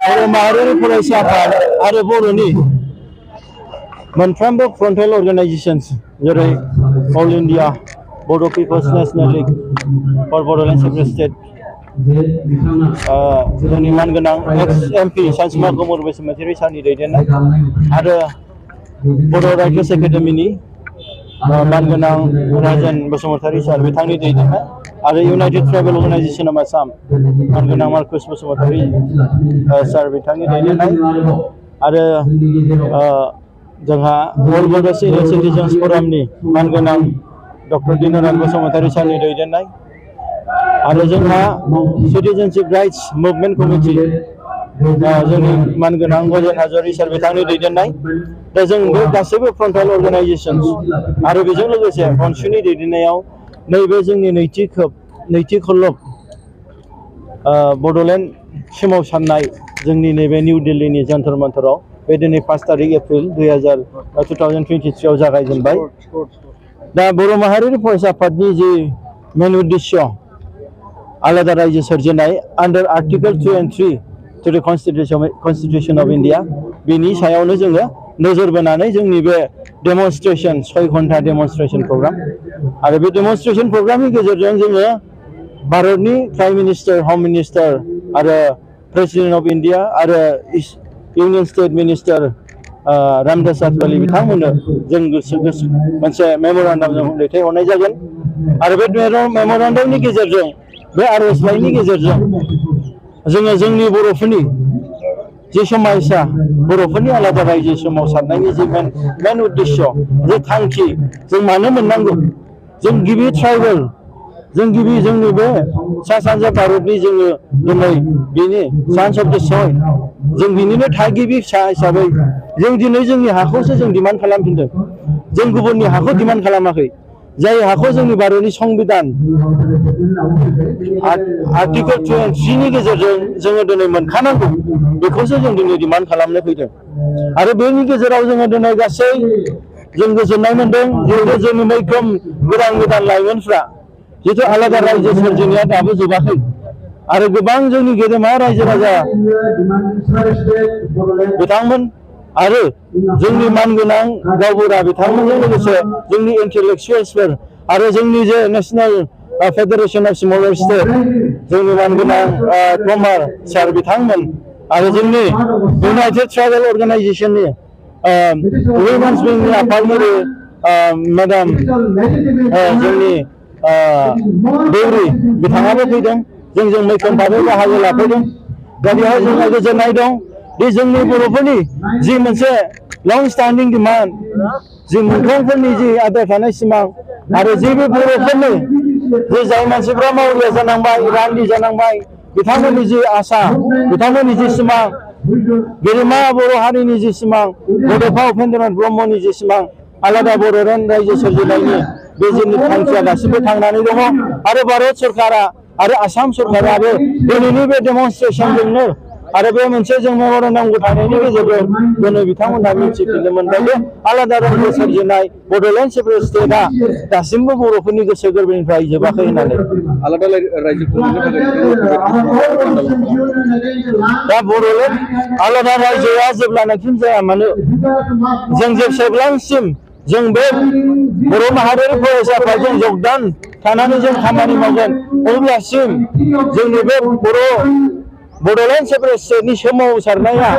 बर' माहारियारि फरायसा आफाद आरो बर'नि मोनफ्रोमबो फ्रन्टेल अर्गानाइजेशन्स जेरै all India Bodo' people's national league for Bodoland separate state जोंनि मानगोनां एक्स MP सानसुमा गुमुर बसुमतारी सारनि दैदेननाय आरो बर' राइटार्स एकाडेमिनि मानगोनां राजेन बसुमतारी सार बिथांनि दैदेननाय आरो United tribal organisation of Assam मानगोनां मार्कास बसुमतारी सार बिथांनि दैदेननाय आरो जोंहा अल बड' सिनियर सिटिजेन्स फरामनि मानगोनां डक्टर दिनराज बसुमतारी सारनि दैदेननाय आरो जोंहा सिटिजेनशिप राइट्स मुभमेन्ट कमिटि जोंनि मानगोनां गजेन हाज'वारि सार बिथांनि दैदेननाय दा जों बे गासैबो फ्रन्टेल अर्गानाइजेशन्स आरो बेजों लोगोसे अनसुनि दैदेननायाव नैबे जोंनि नैथि खल्लब बड'लेण्ड सोमावसारनाय जोंनि नैबे निउ दिल्लीनि जन्तर मन्तराव बे दिनै 5 तारिख एप्रिल 2023 आव जागायजेनबाय दा बर' माहारियारि फरायसा आफादनि जि मेन उद्देश्य आलादा रायजो सोरजिनाय आन्डार आर्टिकल 2 and 3 टु द कन्स्टिटिउसन अफ इन्डिया बेनि सायावनो जोङो नोजोर बोनानै जोंनि बे डेमनस्ट्रेशन 6 घन्टा डेमनस्ट्रेशन प्रग्राम आरो बे डेमनस्ट्रेशन प्रग्रामनि गेजेरजों जोङो भारतनि प्राइम मिनिस्टार हम मिनिस्टार आरो प्रेसिडेन्ट अफ इन्डिया आरो union state minister Ramdas Athawale बिथांमोननो जों मोनसे मेम'रेन्डाम जों दैथायहरनाय जागोन आरो बे मेम'रेन्डामनि गेजेरजों बे आर'जलाइनि गेजेरजों जोङो जोंनि बर'फोरनि जे समायसा बर'फोरनि आलादा रायजो सोमावसारनायनि जे मेन उद्देश्य जे थांखि जों मानो मोननांगौ जों गिबि ट्राइबेल जों गिबि जोंनि बे सा सानजा भारतनि जोङो दिनै बेनि सान्स अफ द सयल जों बिनिनो थागिबि फिसा हिसाबै जों दिनै जोंनि हाखौसो जों डिमान्ड खालामफिनदों जों गुबुननि हाखौ डिमान्ड खालामाखै जाय हाखौ जोंनि भारतनि संबिधान आर्टिकल 2 and 3 नि गेजेरजों जोङो दिनै मोनखानांगौ बेखौसो जों दिनै डिमान्ड खालामनो फैदों आरो बेनि गेजेराव जोङो दिनै गासै जों गोजोननाय मोनदों जिहेतु जोंनि मैखोम गोदान लाइमोनफ्रा जिहेतु आलादा रायजो सोरजिनाया दाबो जोबाखै आरो गोबां जोंनि गेदेमा रायजो राजा बिथांमोन आरो जोंनि मानगोनां गावबुरा बिथांमोनजों लोगोसे जोंनि इन्टेलेक्चुवेल्सफोर आरो जोंनि जे national Federation of smaller state जोंनि मानगोनां कुमार सार बिथांमोन आरो जोंनि इउनाइटेड ट्राइबेल अर्गानाइजेशननि वुमेन्स विंनि आफादगिरि मेडाम जोंनि देउरि बिथाङाबो फैदों जोंजों मैखोम भाबै बाहागो लाफैदों दा बेवहाय जोंहा गोजोननाय दं दि जोंनि बर'फोरनि जि मोनसे लं स्टेन्डिं डिमान्ड जि मुंख्लंफोरनि जि आद्रा थानाय सिमां आरो जेबो बर'फोरनि जे जाय मानसिफ्रा मावरिया जानांबाय रान्दि जानांबाय बिथांमोननि जि आसा बिथांमोननि जि सिमां गेदेमा बर' हारिनि जि सिमां बड'फा उपेन्द्रनाथ ब्रह्मनि जि सिमां आलादा बड'लेण्ड रायजो सोरजिनायनि बे जोंनि थांखिया गासिबो थांनानै दङ आरो भारत सरकारा आरो आसाम सरकाराबो दिनैनि बे डेमनस्ट्रेशनजोंनो आरो बे मोनसे जों मेम'रेन्डाम गथायनायनि गेजेरजों दिनै बिथांमोनहा मिथिफिननो मोनबाय जे आलादा रायजो सोरजिनाय बड'लेण्ड सेपारेट स्टेटआ दासिमबो बर'फोरनि गोसो गोरबोनिफ्राय जोबाखै होननानै आलादा रायजो दा बड'लेण्ड आलादा रायजोआ जेब्लानाखि जाया मानो जों जेसेबांसिम जों बे बर' माहारियारि फरायसा आफादजों जगदान थानानै जों खामानि मावगोन अब्लासिम जोंनि बे बड'लेण्ड सेपारेट स्टेटनि सोमावसारनाया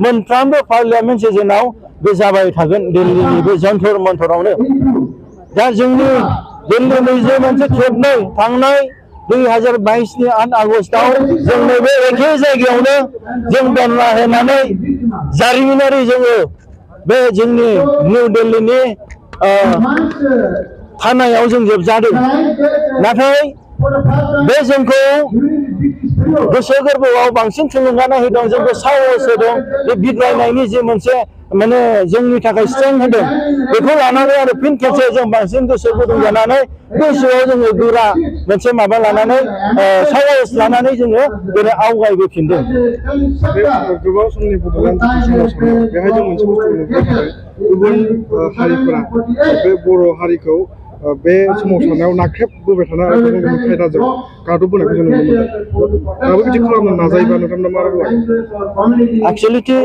मोनफ्रोमबो पार्लियामेन्ट सेसनाव बे जाबाय थागोन दिल्लीनि बे जन्तर मन्तरावनो दा जोंनि दिल्लीनि जे मोनसे खेबनै थांनाय 2022 नि 8 आगस्टआव जों नैबे एखे जायगायावनो जों धरना होनानै जारिमिनारि जोङो बे जोंनि निउ दिल्लीनि थानायाव जों जोबजादों नाथाय बे जोंखौ गोसो गोरबोआव बांसिन थुलुंगानाय होदों जोंखौ साहस होदों बे बिग्रायनायनि जे मोनसे माने जोंनि थाखाय स्ट्रेंथ होदों बेखौ लानानै आरो फिन खेबसे जों बांसिन गोसो गुदुं जानानै गोसोआव जोङो गोरा मोनसे माबा लानानै साहस लानानै जोङो दिनै आवगायबोफिनदों गोबाव समनि बड'लेण्ड सोमावसारनाय बेहाय जों मोनसे बुस्थु नुबाय थादों गुबुन हारिफोरा बे बर' हारिखौ बे सोमावसारनायाव नाख्रेबबोबाय थानाय गुबुन गुबुन खायदाजों गादबबोनायखौ जों नुनो मोनदों दाबो बिदि खालामनो नाजायोबा नोंथांमोना मा राव लायो एक्चुअलिटी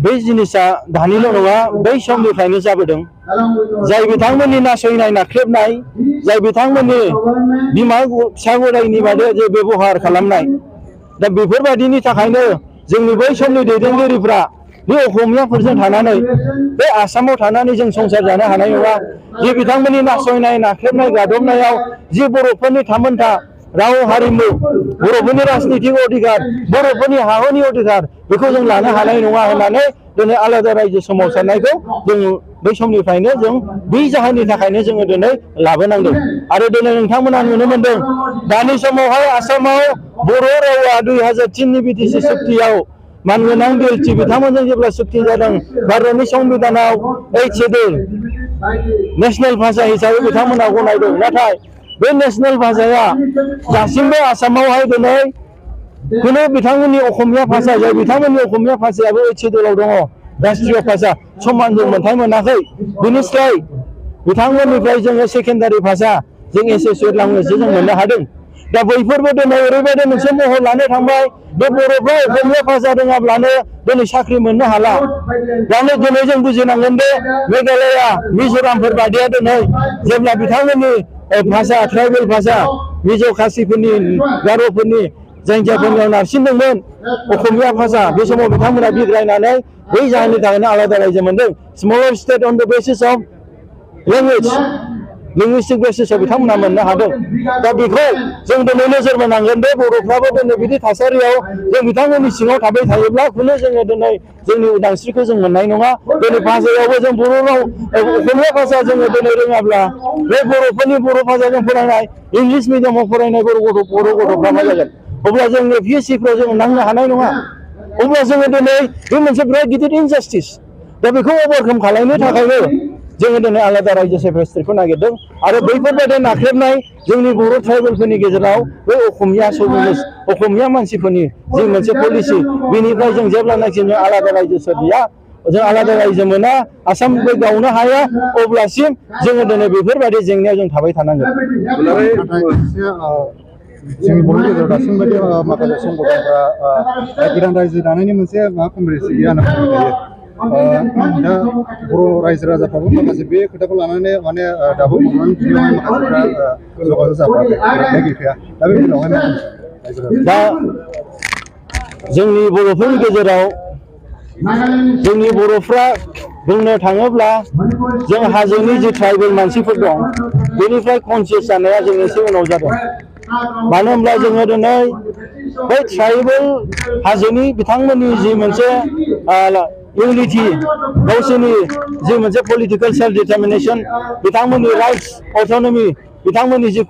बे जिनिसा दानिल' नङा बै समनिफ्रायनो जाबोदों जाय बिथांमोननि नासयनाय नाख्रेबनाय जाय बिथांमोननि बिमा फिसा गदायनि बादै जे बेबहार खालामनाय दा बेफोरबायदिनि थाखायनो जोंनि बै समनि दैदेनगिरिफ्रा बे असमियाफोरजों थानानै बे आसामाव थानानै जों संसार जानो हानाय नङा जे बिथांमोननि नासयनाय नाख्रेबनाय गादबनायाव जि बर'फोरनि थामोनथा राव हारिमु बर'फोरनि राजनितिक अधिकार बर'फोरनि हाहुनि अधिकार बेखौ जों लानो हानाय नङा होननानै दिनै आलादा रायजो सोमावसारनायखौ जों बै समनिफ्रायनो जों बे जाहोननि थाखायनो जोङो दिनै लाबोनांदों आरो दिनै नोंथांमोना नुनो मोनदों दानि समावहाय आसामाव बर' रावा 2003नि बिटिसि सुक्तियाव मानगोनां बिएलटि बिथांमोनजों जेब्ला सुक्ति जादों भारतनि संबिधानाव 8 शेड्युल नेशनेल भाषा हिसाबै बिथांमोना गनायदों नाथाय बे नेशनेल भाषाया दासिमबो आसामावहाय दिनै खुनु बिथांमोननि असमिया भाषा जाय बिथांमोननि असमिया भाषायाबो 8 शेड्युलाव दङ राष्ट्रीय भाषा समानजों मोनथाय मोनाखै बिनिफ्राय बिथांमोननिफ्राय जोङो सेकेन्डारि भाषा जों एसोसिएट लेंगुवेज जों मोननो हादों दा बैफोरबो दिनै ओरैबायदि मोनसे महर लानो थांबाय बे बर'फ्रा असमिया भाषा रोङाब्लानो दिनै साख्रि मोननो हाला दानो दिनै जों बुजिनांगोन दे मेघालया मिज'रामफोर बादिया दिनै जेब्ला बिथांमोननि भाषा ट्राइबेल भाषा मिज' खासिफोरनि गार'फोरनि जायफोरनियाव नारसिनदोंमोन असमिया भाषा बे समाव बिथांमोना बिग्रायनानै बै जाहोननि थाखायनो आलादा रायजो मोनदों smaller state on the basis of language linguistic बेसिसाव बिथांमोना मोननो हादों दा बेखौ जों दिनै नोजोर बोनांगोन बे बर'फ्राबो दिनै बिदि थासारियाव जों बिथांमोननि सिङाव थाबाय थायोब्ला खुनु जोङो दिनै जोंनि उदांस्रिखौ जों मोननाय नङा दिनै भाषायावबो जों बर' राव असमिया भाषा जोङो दिनै रोङाब्ला बे बर'फोरनि बर' भाषाजों फरायनाय इंलिस मिडियामाव फरायनाय बर' गथ'फ्रा मा जागोन अब्ला जों पिएचसिफ्राव जों नांनो हानाय नङा अब्ला जोङो दिनै बे मोनसे बिराद गिदिर इनजास्टिस दा बेखौ अभारकाम खालामनो थाखायनो जोङो दिनै आलादा रायजो सेपारेट स्टेटखौ नागिरदों आरो बैफोरबायदि नाख्रेबनाय जोंनि बर' ट्राइबेलफोरनि गेजेराव बे असमिया मानसिफोरनि जि मोनसे पलिसि बेनिफ्राय जों जेब्लानाखि जों आलादा रायजो सोरजिया जों आलादा रायजो मोना आसामबो गावनो हाया अब्लासिम जोङो दिनै बेफोरबायदि जेंनायाव जों थाबाय थानांगोन जोंनि बर' गेजेराव दासिमबो माखासे संगठनफ्रा गोदान रायजो दानायनि मोनसे कनफारेन्स गैया होनना बुंनो हायो दा बर' रायजो राजाफ्राबो माखासे बे खोथाखौ लानानै माने दाबो माखासेफ्रा जगाजग जाफाखै गैखाया दा बे बेलायावहाय दा जोंनि बर'फोरनि गेजेराव जोंनि बर'फ्रा बुंनो थाङोब्ला जों हाजोनि जि ट्राइबेल मानसिफोर दं बेनिफ्राय कनसियास जानाया जों एसे उनाव जादों मानो होनब्ला जोङो दिनै बै ट्राइबेल हाजोनि बिथांमोननि जि मोनसे इउनिटि गावसोरनि जि मोनसे पलिटिकेल सेल्फ डिटारमिनेशन बिथांमोननि राइट्स अट'नमि बिथांमोननि जि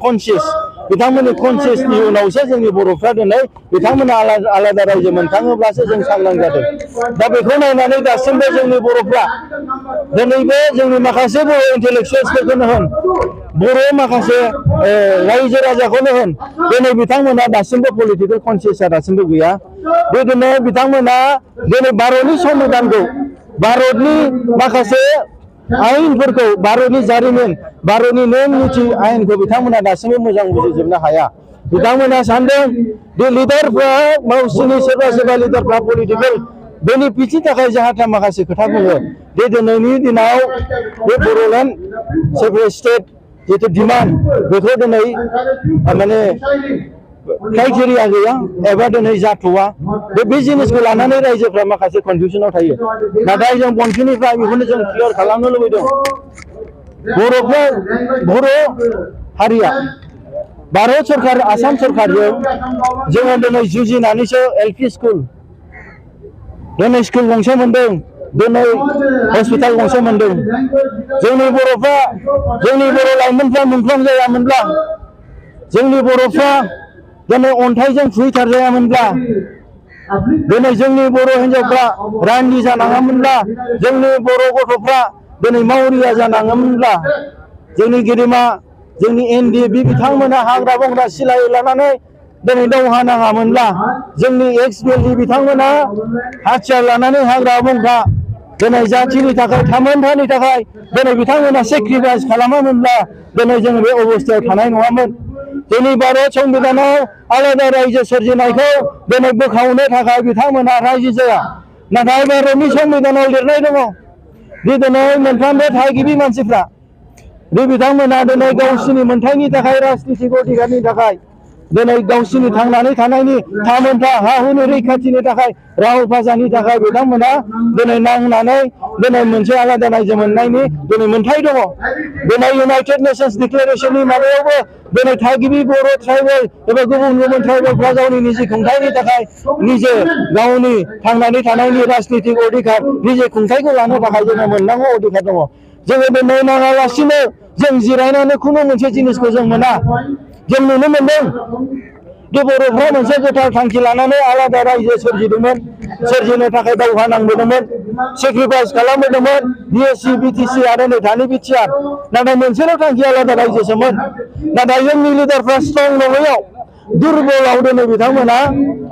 बिथांमोननि कनसियासनि उनावसो जोंनि बर'फ्रा दिनै बिथांमोना आलादा रायजो मोनखाङोब्लासो जों सांग्रां जादों दा बेखौ नायनानै दासिमबो जोंनि बर'फ्रा दिनैबो जोंनि माखासे बर' इन्टेलेक्सुयेल्सफोरखौनो होन बर' माखासे रायजो राजाखौनो होन दिनै बिथांमोना दासिमबो पलिटिकेल कनसियासआ दासिमबो गैया दिनै बिथांमोना दिनै भारतनि संबिधानखौ भारतनि माखासे आयेनफोरखौ भारतनि जारिमिन भारतनि नेम निथि आयेनखौ बिथांमोना दासिमबो मोजां बुजिजोबनो हाया बिथांमोना सानदों बे लिडारफ्रा गावसोरनि सोरबा लिडारफ्रा पलिटिकेल बेनिफिटनि थाखाय जाहाथा माखासे खोथा बुङो बे दिनैनि दिनाव बे बर'लेण्ड सेपारेट स्टेट जितु डिमान्ड बेखौ दिनै माने क्राइटेरिया गैया एबा दिनै जाथ'वा बे जिनिसखौ लानानै रायजोफ्रा माखासे कनफिउजनाव थायो नाथाय जों बन्धुनिफ्राय बेखौनो जों क्लियार खालामनो लुबैदों बर' हारिया भारत सरकार आसाम सरकारजों जोङो दिनै जुजिनानैसो एलपि स्कुल दिनै स्कुल गंसे मोनदों दिनै हस्पिटाल गंसे मोनदों जोंनि बर'फ्रा जोंनि बर' लाइमोनफ्रा मुंख्लं जायामोनब्ला जोंनि बर'फ्रा दिनै अन्थाइजों खुबैथार जायामोनब्ला दिनै जोंनि बर' हिन्जावफ्रा रान्दि जानाङामोनब्ला जोंनि बर' गथ'फ्रा दिनै मावरिया जानाङामोनब्ला जोंनि गेदेमा जोंनि एनडिएफबि बिथांमोना हाग्रा बंग्रा सिलाय लानानै दिनै दावहा नाङामोनब्ला जोंनि एक्स बिएलडि बिथांमोना हाथियार लानानै हाग्रा बंग्रा दिनै जाथिनि थाखाय थामोनथानि थाखाय दिनै बिथांमोना सेक्रिफाइस खालामामोनब्ला दिनै जों बे अबस्थायाव थानाय नङामोन जोंनि भारत संबिधानाव आलादा रायजो सोरजिनायखौ दिनै बोखावनो थाखाय बिथांमोना राजि जाया नाथाय भारतनि संबिधानाव लिरनाय दङ दि दिनै मोनफ्रोमबो थागिबि मानसिफ्रा दि बिथांमोना दिनै गावसिनि मोनथायनि थाखाय राजनितिक अधिकारनि थाखाय दिनै गावसिनि थांनानै थानायनि थामोनथा हा हुनि रैखाथिनि थाखाय राव भाषानि थाखाय बिथांमोना दिनै नांनानै दिनै मोनसे आलादा रायजो मोननायनि दिनै मोनथाय दङ दिनै इउनाइटेड नेशन्स डिक्लेरेशननि माबायावबो दिनै थागिबि बर' ट्राइबेल एबा गुबुन गुबुन ट्राइबेलफ्रा गावनि निजे खुंथायनि थाखाय निजे गावनि थांनानै थानायनि राजनितिक अधिकार निजे खुंथायखौ लानो थाखाय जोङो मोननांगौ अधिकार दङ जोङो दिनै नाङालासिनो जों जिरायनानै खुनु मोनसे जिनिसखौ जों मोना जों नुनो मोनदों दि बर'फ्रा मोनसे गोथार थांखि लानानै आलादा रायजो सोरजिनो थाखाय दावहा नांबोदोंमोन सेक्रिफाइस खालामबोदोंमोन बिएससि बिटिसि आरो नै दानि बिटिआर नाथाय मोनसेल' थांखि आलादा रायजोसोमोन नाथाय जोंनि लिडारफ्रा स्ट्रं नङैयाव दुरबलाव दिनै बिथांमोना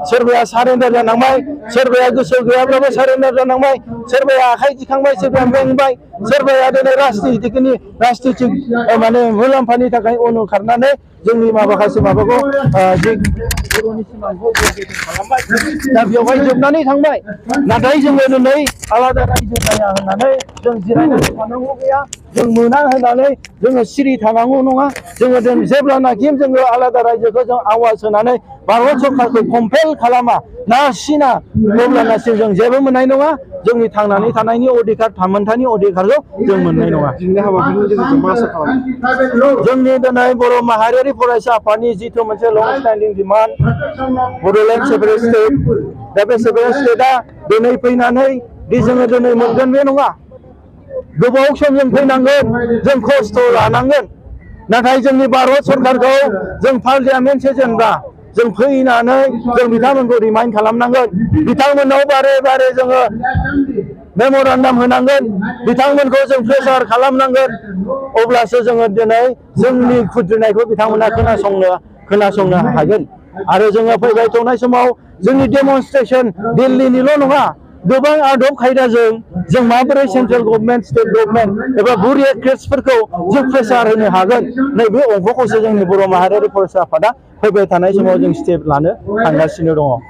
सोरबाया सारेन्डार जानांबाय सोरबाया गोसो गैयाब्लाबो सारेन्डार जानांबाय सोरबाया आखाइ दिखांबाय सोरबाया मेंबाय सोरबाया दिनै राजनितिक माने मुलाम्फानि थाखाय उन खारनानै जोंनि माखासे माबाखौ जि बर'नि सिमांखौ खालामबाय दा बेवहाय जोबनानै थांबाय नाथाय जोङो दिनै आलादा रायजो जाया होननानै जों जिरायनानै थानांगौ गैया जों मोना होननानै जोङो सिरि थानांगौ नङा जोङो जेब्लानाखि जोङो आलादा रायजोखौ जों आवाज होनानै भारत सरकारखौ कम्पेल खालामा नारसिना अब्लानासिम जों जेबो मोननाय नङा जोंनि थांनानै थानायनि अधिकार थामोनथानि अधिकारखौ जों मोननाय नङा जोंनि दिनै बर' माहारियारि फरायसा आफादनि जिथु मोनसे लं स्टेन्डिं डिमान्ड बड'लेण्ड सेपारेट स्टेट दा बे सेपारेट स्टेटआ दिनै फैनानै दि जोङो दिनै मोनगोन बे नङा गोबाव सम जों फैनांगोन जों खस्थ' लानांगोन नाथाय जोंनि भारत सरकारखौ जों पार्लियामेन्ट जेनेबा जों फैनानै जों बिथांमोनखौ रिमाइन्ड खालामनांगोन बिथांमोननाव बारे बारे जोङो मेम'रेन्डाम होनांगोन बिथांमोनखौ जों प्रेसार खालामनांगोन अब्लासो जोङो दिनै जोंनि खुद्रिनायखौ बिथांमोना खोनासंनो हागोन आरो जोङो फैबाय थानाय समाव जोंनि डेमनस्ट्रेसन दिल्लीनिल' नङा गोबां आदब खायदाजों जों माबोरै सेन्ट्रेल गभर्नमेन्ट स्टेट गभर्नमेन्ट एबा बुरियाक्रेट्सफोरखौ जों प्रेसार होनो हागोन नैबे अंखखौसो जोंनि बर' माहारियारि फरायसा आफादा फैबाय थानाय समाव जों स्टेप लानो थांगासिनो दङ